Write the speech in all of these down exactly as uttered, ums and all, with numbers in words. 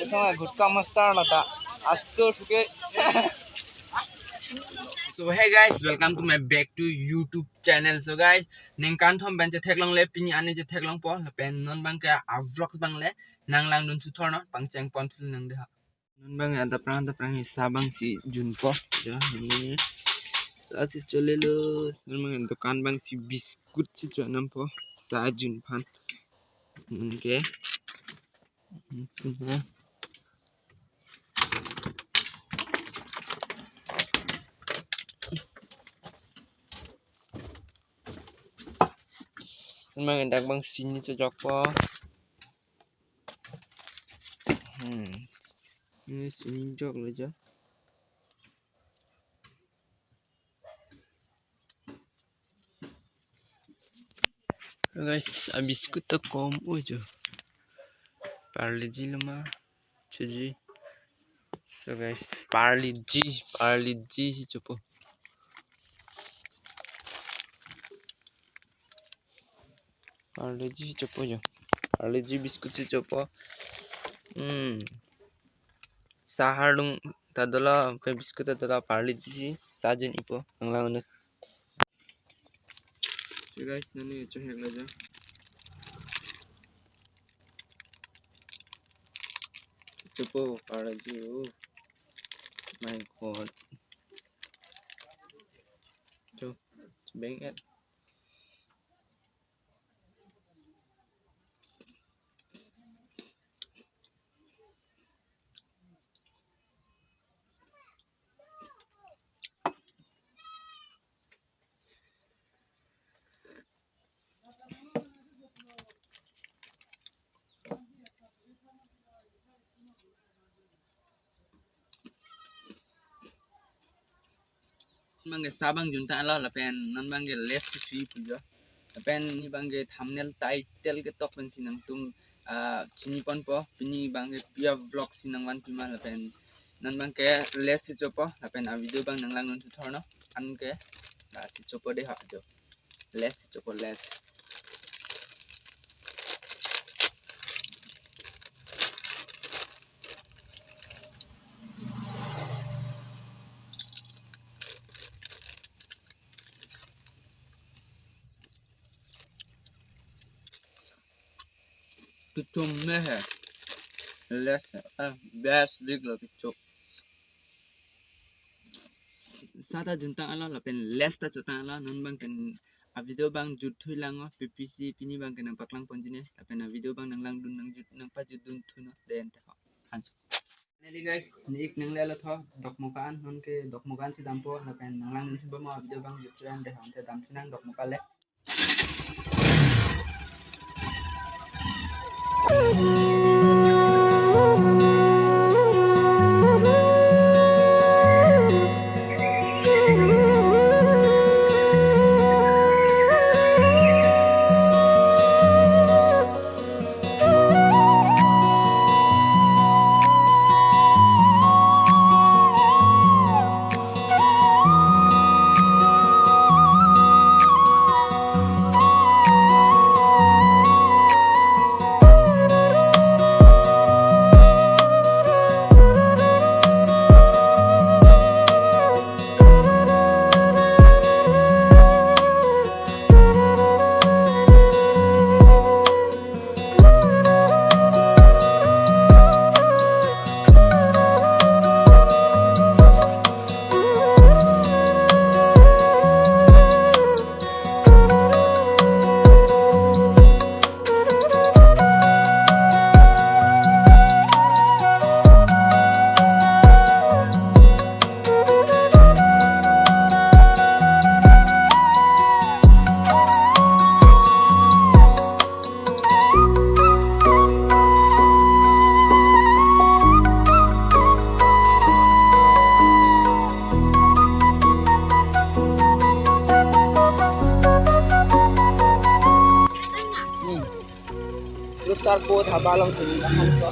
Song gutka master lata. Aso thuke. So hey guys, welcome to my back to YouTube channel. So guys, ningkan thom pen chetheklongle, pini ani chetheklongpo, lapen non abangke a vlogs abang le nanglangdun thuthor non, pangcheng pon thunang dei ha. Non abang ada prang ada prang sa abang si junpo, jo, ni. Sa si cholelo, non abang dukan abang si biscuit si chonampo, sa jun aphan. Okay. Memang dak abang sini cocok po. Hmm. Ini sini jok lo jo. Guys, a biscuit ta kom o jo. Parle-G lo ma, choji. So guys, Parle-G, Parle-G si chopo. Parle-G si chopo jo. Parle-G biscuit si chopo. Hmm. Sa hardung ta dolo, ke biscuit ta dolo, Parle-G si sa jun ipo, nanglang unik. So guys, nani chohek la jo. Chopo Parle-G, oh. My God. Jo, beng et. Abangke sa abang juntanglo lapen non abangke Lays si chui pu jo. Lapen ne abangke thumbnail title ketok pensi nangtum, ah, chiniponpo, pini abangke pi a vlog si nangvanpi ma, lapen non abangke Lays si chopo, lapen a video abang nanglangdun thuthor non, anke, ah, si chopo dei ha jo. Lays si chopo, Lays. Kechom me he. Lays, ah, best dik lo kechom. Sa ta juntanglo lapen Lays ta chotanglo, non abangke a video abang jut thuilang o, P P C pini abangke nangpaklang ponji ne, lapen a video abang nanglangdun nangjut nangpajutdun thu non, dei ante ho. Thank you. Finally guys, ne ik nanglelo tho, Dokmoka an, nonke Dokmoka an si dampo, lapen nanglangdun thu bom a video abang jut thuilang dei ho, ante dam thunang Dokmoka le. Hmm. Rooftop po dhaba along si nangkanghan ko.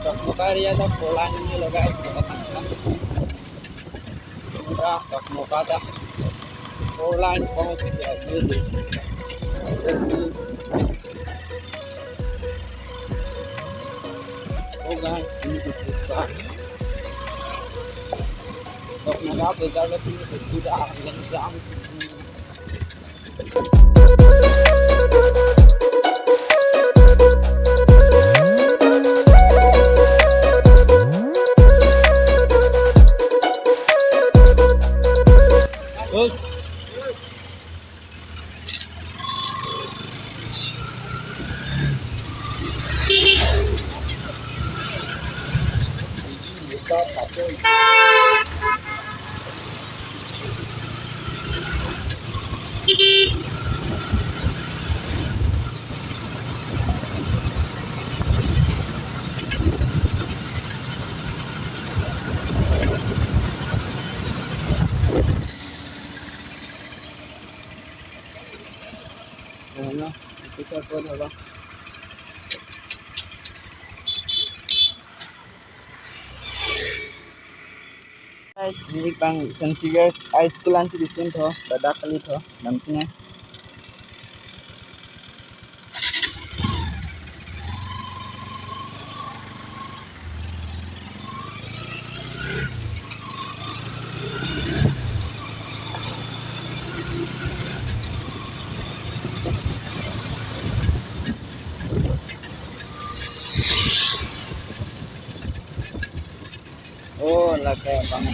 Tokmoka area ta four lane lo guys. Pura Tokmoka ta four lane pon ya. Oh guys, ini di Tokmoka bazar lo, ini sudah yang jam. Ano, ito sa po na ba? Guys, neli bang Saint Xavier High School ansi disun tho, ladak kali tho, damsine. Oh, lake bang.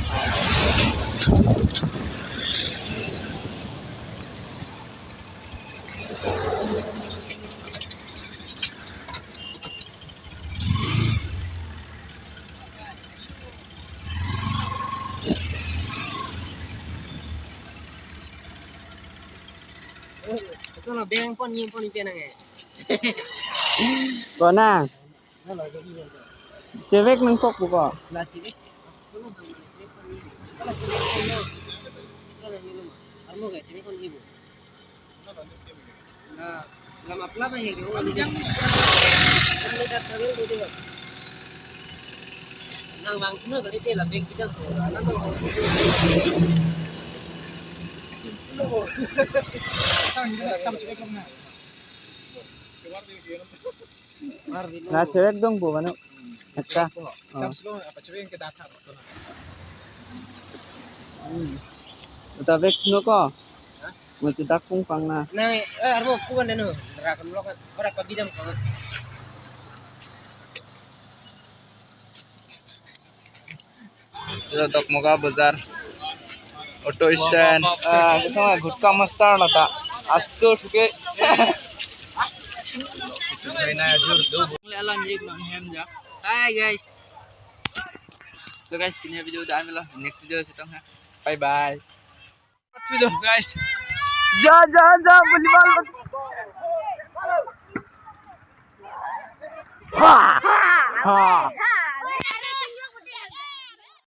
Sono beng pon ni pon ni penang eh. Kona. Chevek nangkok buko. La chevek. Armo ga chevek kon ibu. Na, lam apla ba hege. Nang bang kino kali te la bek kita ko. Nang bang. Kam chevek na. Na chevek dong po mano. Acha. Oh. Hmm. Uta bek no ko. Mo chudak pung pang na. Na, eh, armo kuan deno. Rakam lok. Ora pabidam ko. Ito Tokmoka Bazar. Auto stand. Ah, ito nga, gutka master na ta. Aso thuke. Hi guys. So guys, pini video dak lo. Next video si tong ha. Bye bye. Video guys. Ja, ja, ja, volleyball. Ha! Ha!